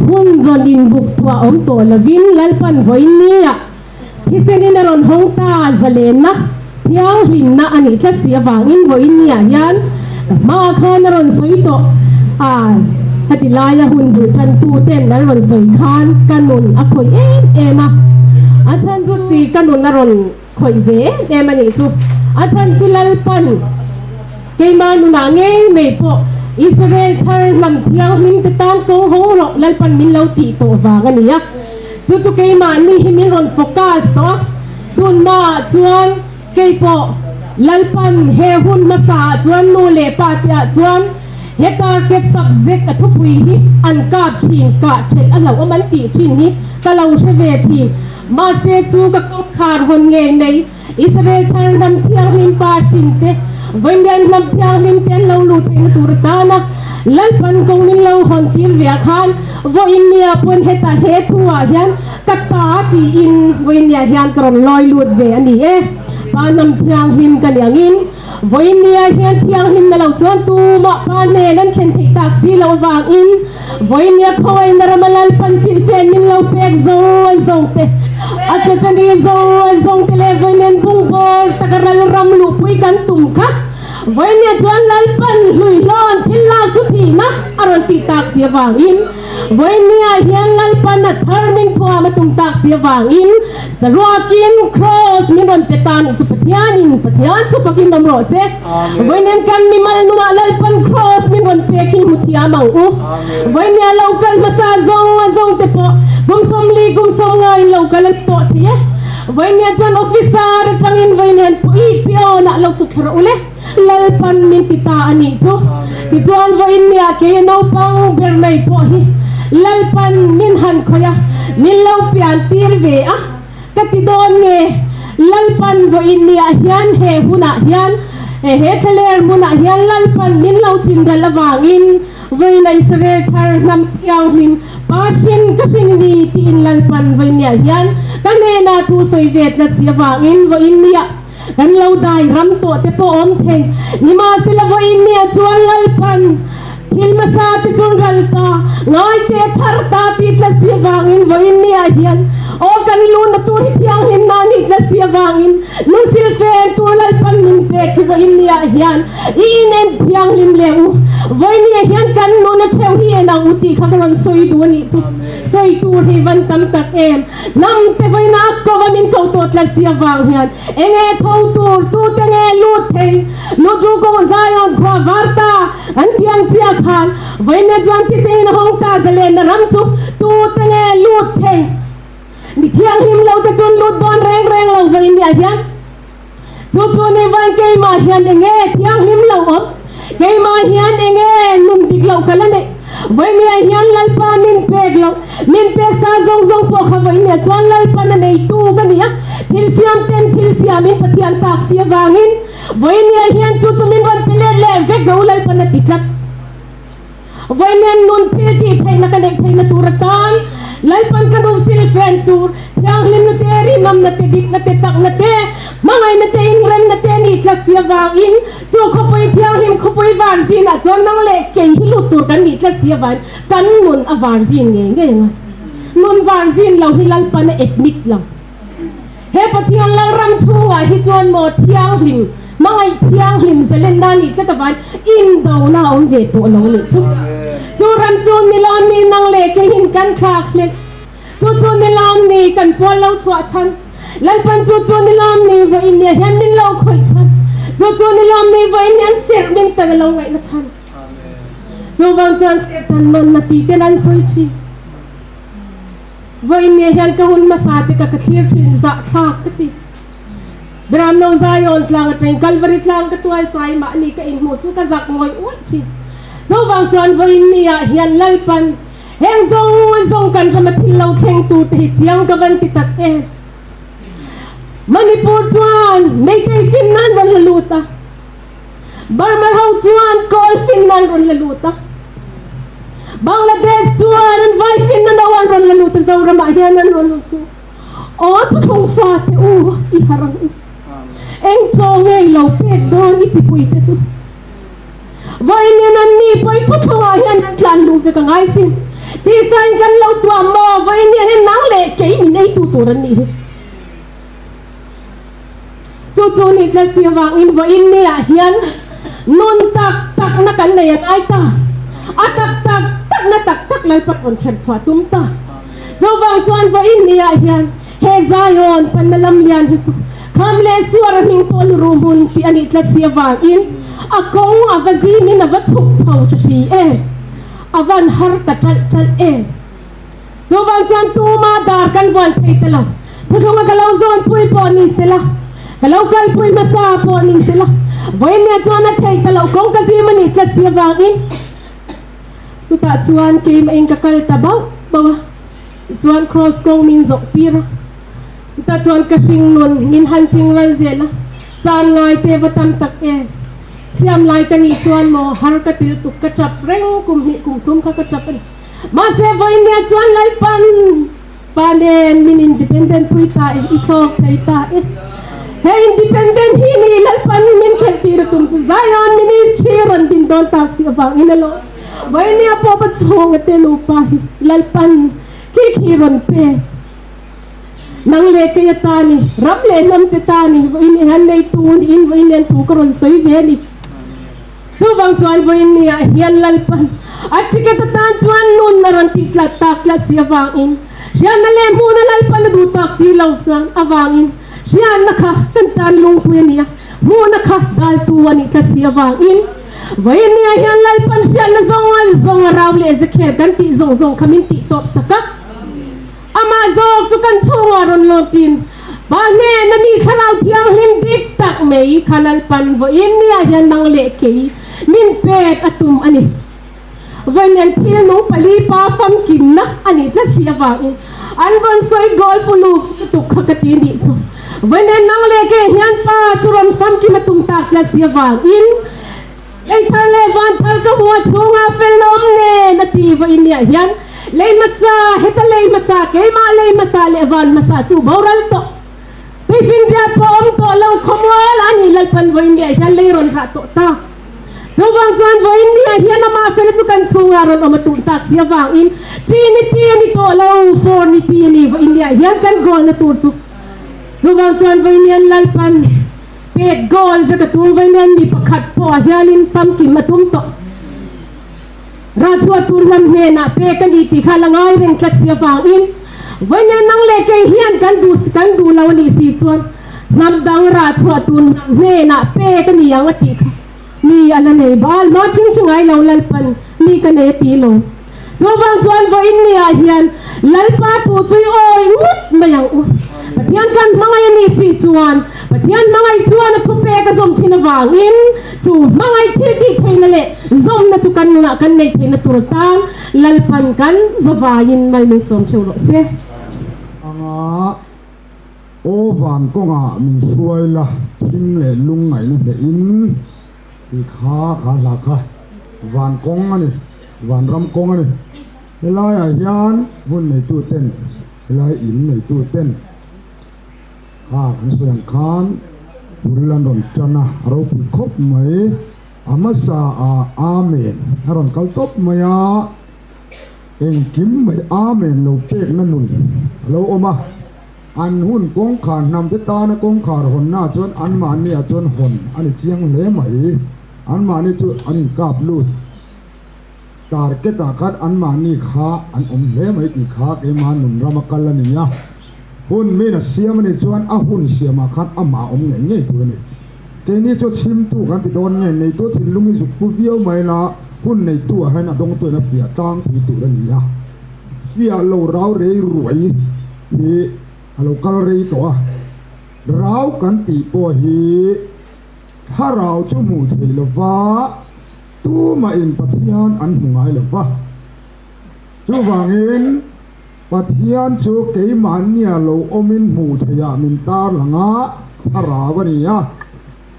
Hun rawn inbuk thuah awm tawh lovin Lalpan vawiin nia thisenin a rawn hawng ta zalenna thianghlimna a nih tlat si avangin vawiin niah hian ka hmaah khan a rawn sawi tawh a, heti laia hun bul tantu ten an rawn sawi khan ka nun a khawih em em a, a chhan chu ti ka nun a rawn Khawih ve em em a nih chu. A chhan chu Lalpan keimah nunah ngei mai pawh Israel thar hnam thianghlim te tan kawng hawng rawh Lalpan min lo tih tawh vang a ni a. Chu chu keimahni hi min rawn focus tawh a. Tun hmaah chuan kei pawh Lalpan he hun hmasaah chuan nu leh pa te ah chuan he target subject a thupui hi an kap thin kah thelh a hlauhawm an tih thin hi ka lo hre ve thin. Mahse chu ka kawngkhar hawn ngei mai, Israel thar hnam thianghlim pa hrin te, Vawiin hnam thianghlim te an lo luh theihna tur atana Lalpan kawng min lo hawn tir ve ah khan vawiin nia pawn hetah he thu ah hian ka ta tiin vawiin nia hian ka rawn lawi lut ve a ni e. Pa hnam thianghlim ka ni angin Vawiin nia hian thianghlim na lo chuan tumah pa hnen an thlen theih tak si loh vangin vawiin nia khawngaihna rama Lalpan silhfen min lo pek zawng an zawng te, a chawṭani zawng an zawng te leh vawiin en bungbawr taka ral ram luhpui kan tum kha vawiin nia chuan Lalpan hluihlawn thil lak chu thihna a rawn tih tak si avangin Vawiin niah hian Lalpan a thar min thuam a tum tak si avangin saruakin Kraws min rawn pe ta nih chu Pathianin Pathian chu fakin awm rawh se. Vawiin hian kan mimal nunah Lalpan Kraws min rawn pek hi hmu thiam ang u. Vawiin nia lo kal hmasa zawng a zawng te pawh kum 40 kum 50 in lo kal a ni tawh thei e. Vawiin nia chuan officer atangin vawiin hian pawh i piawnah lo chhuk thla rawh u le. Lalpan min ti ta a nih chu. Tichuan vawiin nia kei naupang ber mai pawh hi Lalpan min han khawih a, min lo pian tir ve a ka ti dawn nge? Lalpan vawiin niah hian he hunah hian he thlaler hmunah hian Lalpan min lo chinral avangin vawiin a Israel thar hnam thianghlim pa hrin ka hrin ni tiin Lalpan vawiin niah hian ka hnenah thu sawi ve tlat si avangin vawiin niah Kan lo dai ram tawh te pawh awm thei. Nimahsela vawiin nia chuan Lalpan thil hmasa te chuan ral ta, ngai te thar ta tih tla si avangin vawiin niah hian aw kan luhna tur hi thianghlimna a nih tla si avangin nun silfen tur Lalpan min pek hi vawiin niah hian i inen thianghlim leh u. Vawiin niah hian kan nuna theuh hi en ang u tih kha ka rawn sawi duh a nih chu. Sawi tur hi van tam tak em. Hnam te vawiina a ko a min ko tawh tlat si avang hian enge tho tur tu te nge lut thei lut ru kawng Zion khua var ta an tiang chia khan vawiina chuan thisen in a hawng ta zalenna ram chu tu te nge lut thei mi thianghlim lo te chuan lut dawn reng reng lo vawiin niah hian Chu chu ni vain keimah hian enge thianghlim lo awm? Keimah hian enge nun dik loh ka la neih? Vawinia hian Lalpa min pek loh, min pek sa zawng zawng pawh kha vawinia chuan Lalpan a neitu ka ni a, thil siam ten thil siamin Pathian tak si avangin vawinia hian chu chu min rawn pe let leh vek ro Lalpan a ti tlat. Vawiin nun thil tih theihna ka neih theihna tur atan Lalpan ka nun silfen tur thianghlimna te, rinawmna te, dikna te, takna te, hmangaihna te, inremna te nih tlat si avangin chu khawpui thianghlim khawpui var zinah chuan nang leh kei hi lut tur kan nih tlat si avangin kan nun a var zin ngei ngei ang a. Nun var zin lo hi Lalpan a admit lo. He Pathian Lalram chhungah hi chuan maw thianghlim, hmangaih thianghlim zalenna nih tlat avain indona a awm ve tawh lo nih chu. Chu ram chu ni lawm ni nang leh keihin kan thlak hlek. Chu chu ni lawm ni kan pual lo chhuah chhan. Lalpan chu chu ni lawm ni vawiin nia hian min lo khawih chhan. Chu chu ni lawm ni vawiin hian serh min tel lo ngaihna chhan. Chuvang chuan serh tan nawn na ti ten an sawi thin. Vawiin nge hian ka hun hmasa te ka ka thlir thin zah thlak ka ti. Biramno Zion tlang atangin Kalvari tlang ka tual chai mahni ka inhmuh chu ka zak ngawih ngawih thin. Chuvang chuan vawiin ni ah hian Lalpan heng zawng zawng kan rama thil lo thleng tur te hi chiang ka van ti tak em. Manipur chuan Meitei fin nan rawn la lut a, Burma ho chuan Kawl fin nan rawn la lut a. Bangladesh chuan an vai finna no an rawn la lut a, Zoramah hian an rawn lut chu. Aw thuthlung fate u i harh ang u. Eng chaw nge i lo pek dawn i chipui te chu? Vawiin an ni pawi thuthlungah hian an tlan luh ve ka ngai sin. Tisain kan lo tuam maw? Vawiin hian hei nang leh kei min eitu tur an nih hi. Chu chu nih tlat si avangin vawiin niah hian nun tak takna kan nei a ngai ta. A tak tak takna tak tak Lalpa rawn kherh chhuah tum ta. Chuvang chuan vawiin niah hian he Zion panna lam lian hi chu kham leh suar a hming pawh lu ruh hmun tih a nih tlat si avangin a kawng a va zimin a va chhuk chho ta si em. A van har ta ṭalh ṭalh em. Chuvang chuan tuma dar kan vuan thei ta lo. Thuthlunga ka lo zawnpui pawh ni sela, ka lo kalpui hmasa pawh ni sela, vawiinnia chuan a thei ta loh kawng ka zim a nih tlat si avangin chutah chuan keimahin ka kal ta bauh bauh a. Tichuan Kraws kawng min zawh tir a, chutah chuan ka hringnun min han ching ral zel a, chan ngai te va tam tak em. Siam lai ka nih chuan maw har ka til tuk ka tap reng kum hnih kum thum kha ka tap a ni. Mahse vawinia chuan Lalpan pa nen min independent pui ta e, i thlawk thei ta e. He independent hi ni Lalpan min khelh tir a tum chu Zion Ministry rawn din dawn tak si avangin a lawm. Vawinia pawh pa chhunga te nupa hi Lalpan khi khi rawn pe. Nang leh kei atani, ram leh hnam te tani vawiin hian neitu niin vawiin hian thu ka rawn sawi ve a ni. Chuvang chuan vawiin niah hian Lalpan a ticket atan chuan nun a rawn tih tlat tak tlat si avangin hriatna leh hmuhna Lalpan a duh tak si lo chuan avangin hriatna kha kan tan lungpui a ni a, hmuhna kha daltu a nih tlat si avangin vawiin niah hian Lalpan hriatna zawng zawng a rau leh zekhel kan tih zawng zawng kha min tih tawp sak a. Amah zawk chu kan chhungah rawn lawtin, Pa hnena mi Thlarau Thianghlim dik tak mai kha Lalpan vawiin niah hian nang leh kei min pek a tum a ni. Vawiin thil nung pali pa famkimna a nih tlat si avangin an rawn sawi goal fuluk lutuk kha ka ti nih chu. Vawiin nang leh kei hian Pa chu rawn famkim a tum tak tlat si avangin Lei thar leh van thar ka hmuh a chhungah fel awm nen a ti vawiin niah hian lei hmasa, heta lei hmasa, keimah lei hmasa leh van hmasa chu boral tawh. Tuifinriat pawh awm tawh lo khawmual a nih Lalpan vawiin niah hian lei rawn rah tawh ta. Chuvang chuan vawiin niah hian amah fel chu kan chhungah rawn awm a tuh tak si avangin Trinity a ni tawh lo, Fournity a ni vawiin niah hian kan goal na tur chu. Chuvang chuan vawiin hian Lalpan Pek goal vek a tum vei nen mi pakhat pawh ah hianin famkim a tum tawh. Rah chhuah tur lam hnenah pek a ni tih kha la ngai reng tlat si avangin vawiin nang leh kei hian kan duh kan duh lo a nih si chuan hnam dang rah chhuah tur hnam hnenah pek a ni ang a tih kha mi a la nei bal ma ching chi ngai lo Lalpan mi ka nei a ti lo. Chuvang chuan vawiin niah hian Lalpa thu chu i awi ngawt mai ang u. Pathian kan hmangaih a nih si chuan Pathian hmangaih chuan a thupek a zawm thin avangin chu hmangaih thil tih theihna leh zawmna chu kan nunah kan neih theihna tur atan Lalpan kan zavaiin mal min sawm theuh rawh se. Anga aw van kawngah min hruai la, thim leh lungngaihna hnehin. Tih kha kha hla kha van kawng a ni, van ram kawng a ni. Helaiah hian hmun neitu ten, helai in neitu ten kha kan sawi ang khan bul an rawn tan a, a ropui khawp mai. A hmasa ah Amen a rawn kal tawp mai a, engkim mai Amen lo pekna nun a lo awm a. An hun kawngkhar hnamte tana kawngkhar hawnna chuan anmahniah chuan hawn a ni chiang hle mai. Anmahni chu an inkap lut. Target-ah khan anmahni kha an awm hle mai tih kha keimah nun rama kal a ni a. Hun min a siam a nih chuan a hun siamah khan amah a awm ngei ngei tur a ni. Keini chu chhimtu kan ti dawn nge, neitu thinlung hi zuk pu viau mai la, hun neitu ah hian a dawngtuin a fiah tlangpui tur a ni a. Fiah lo rau rei ruai hi a lo kal rei tawh a, rau kan tih pawh hi thlarau chu hmuh theih lo va, tumahin Pathian an hmu ngai lo va. Chuvangin Pathian chu keimahnia lo awmin hmuh theihah min tarlang a, thlarau a ni a.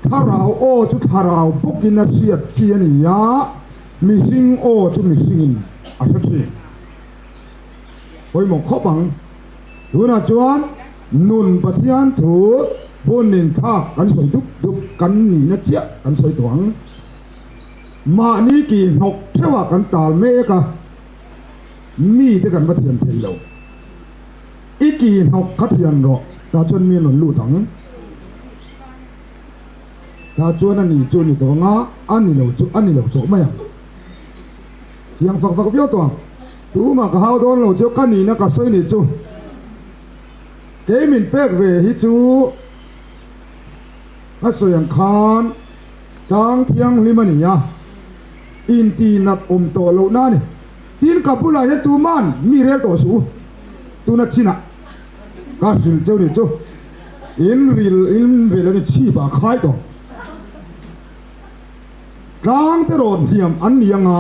Thlarau aw chu thlarau bawkin a hriat chi a ni a, mihring aw chu mihringin a hre thin. Pawimawh khawp ang. Tunah chuan nun Pathian thu hun inthlak kan sawi dup dup kan nihna chiah kan sawi tawh ang. Mahni kih hnawk theuhah kan tal mek a. Mite kan va thian thei lo. I ki hnawk kha thian rawh, tah chuan mi a rawn lut ang. Tah chuan a ni chu a ni tawh ang a, a ni lo chu a ni lo tawh mai ang. Thiang fak fak viau tawh ang. Tumah ka hau dawn lo chu ka nihna ka sawi ni chu. Kei min pek ve hi chu ka sawi ang khan tlang thianghlim a ni a, intihnat awm tawh lohna a ni. Tin, ka bulah hian tuman mi rel tawh suh u, tuna chinah ka hrilh cheu ni chu in ril in ril a ni chhip ah khai tawh. Tlang te rawn hliam an ni anga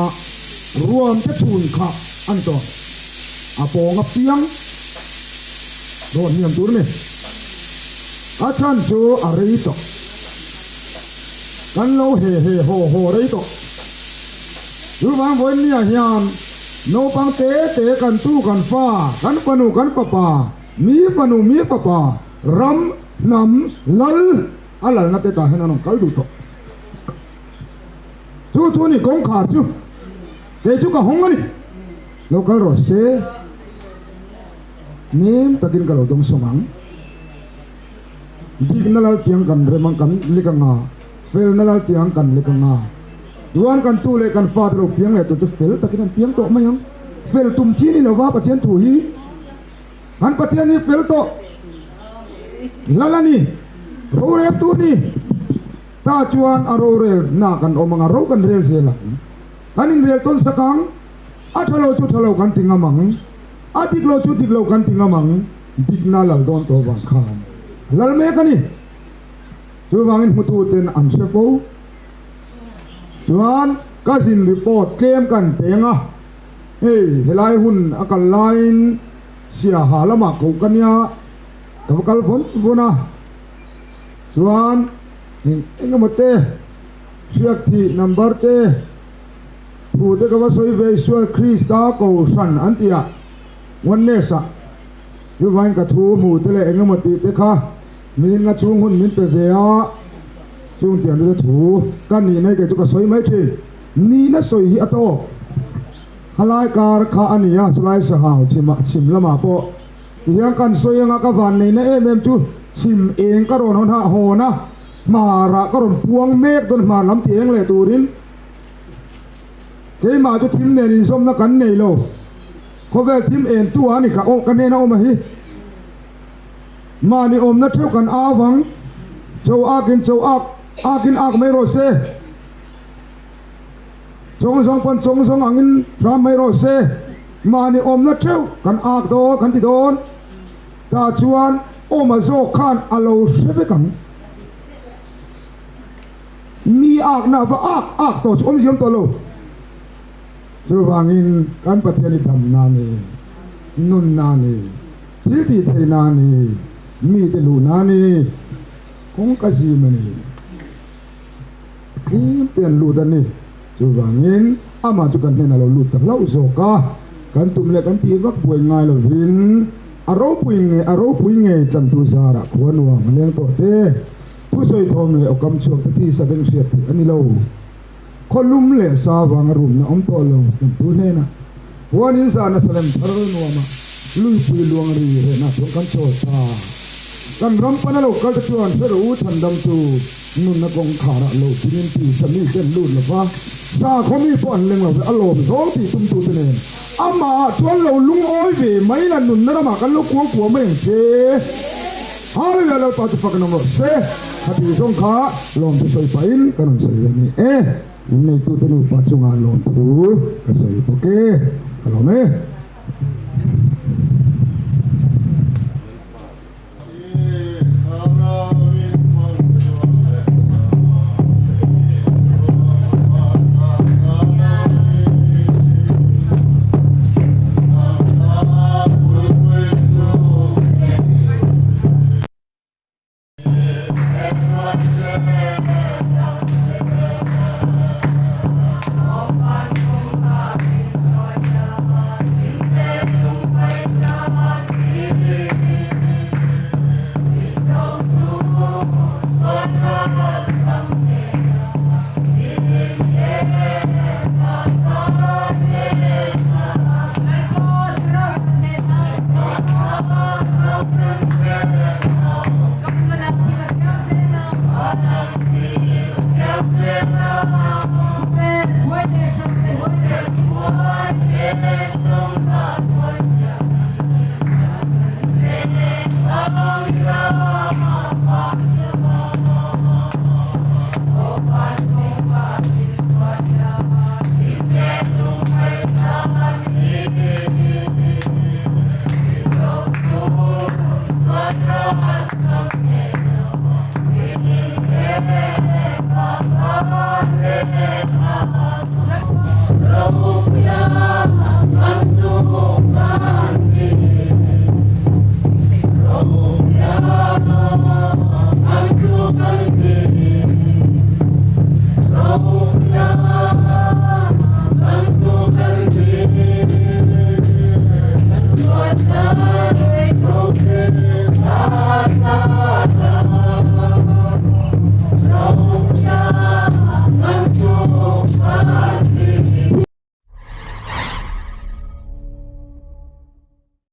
ruam te chhun kha a ni tawh. A pawng apiang rawn hliam tur a ni. A chhan chu a rei tawh. Kan lo he he haw haw rei tawh. Chuvang vawinia hian naupang te te kan tu kan fa, kan fanu kan fapa, mi fanu mi fapa, ram, hnam, lal a lalna te tah hian an rawn kal duh tawh. Chu chu ni kawngkhar chu kei chu ka hawng a ni. Lo kal rawh se, nem takin ka lo dawng sawm ang. Dikna lal tiang kan rem ang kan lek anga, felna lal tiang kan lek anga. Chuan kan tu leh kan fate lo piang leh tur chu fel takin an piang tawh mai ang. Fel tum chi ni lova Pathian thu hi kan Pathian hi fel tawh lal a ni, rorel tur ni. Ta chuan a rorel na kan awm anga ro kan rel zel ang. Kan inrel tawn sak ang, a tha lo chu tha lo kan ti ngam ang, a dik lo chu dik lo kan ti ngam ang, dikna lal dawn tawh vang khan a lal mek a ni. Chuvangin hmututen an hre fo. Chuan ka zin report tlem kan peng a, hei helai hun a kal laiin Siaha lamah koh ka nia, ka va kal vawn vawn a. Chuan eng engemaw te hriak thih number te thu te ka va sawi ve Isua Krista Kohhran an tih ah Oneness ah chuvain ka thu hmu te leh engemaw tih te kha min nga chhung hun min pe ve a chung tiang te chu thu ka nihna hi kei chu ka sawi mai thin nihna sawi hi a tawk khalai kar kha a ni a chulai sahau chhimah chhim lamah pawh Tihian kan sawi anga ka van neihna em em chu chhim eng ka rawn hawn a, hawn a, hmarah ka rawn puang mek dawn hmar lam ti eng leh turin keimah chu thim nen inzawmna kan nei lo. Khawvel thim en tu a ni ka aw ka hnena awm a hi. Mahni awmna theuh kan au ang, cho akin cho ak akin ak mai rawh se. Chawng zawng pawn chawng zawng angin hram mai rawh se, mahni awmna theuh kan ak dawn kan ti dawn. Tah chuan awma zawk khan a lo hre vek ang. Mi akna va ak ak tawh chu awmziam tawh lo. Chuvangin kan Pathian hi damna a ni, nunna a ni, thil tih theihna a ni, mite luhna a ni, kawngka zim a ni. Tlem te an lut a ni. Chuvangin amah chu kan hnenah lo lut ta hlauh zawk a, kan tum leh kan tih vak buai ngai lovin a ropui nge a ropui ngei tlantu zarah khua nuam a leng tawh te, thusawi thawm leh awkam chhuak te tisa beng hriat theih a ni lo. Khaw lum leh sa vanga rumna awm tawh lo tlantu hnenah huanin zahna salem thar nuamah luipui luang ri rehna chuan kan chawl ta. Kan ram pana lo kal te chuan hre rawh u chhandam chu nunna kawngkharah lo dingin tisa mi ten lut lo va, sakhaw mi pawh an leng lo ve a lawm zawng tih tumtu te nen amah ah chuan lo lungawi ve mai la nunna ramah kan lo kuang kuang mai ang che. Hallelujah Lalpa chu fak in awm rawh se. Khatih zawng kha lawmthu sawi pahin ka rawn sawi ve ni e. In neitute nupa chungah lawmthu ka sawi bawk e. Ka lawm e.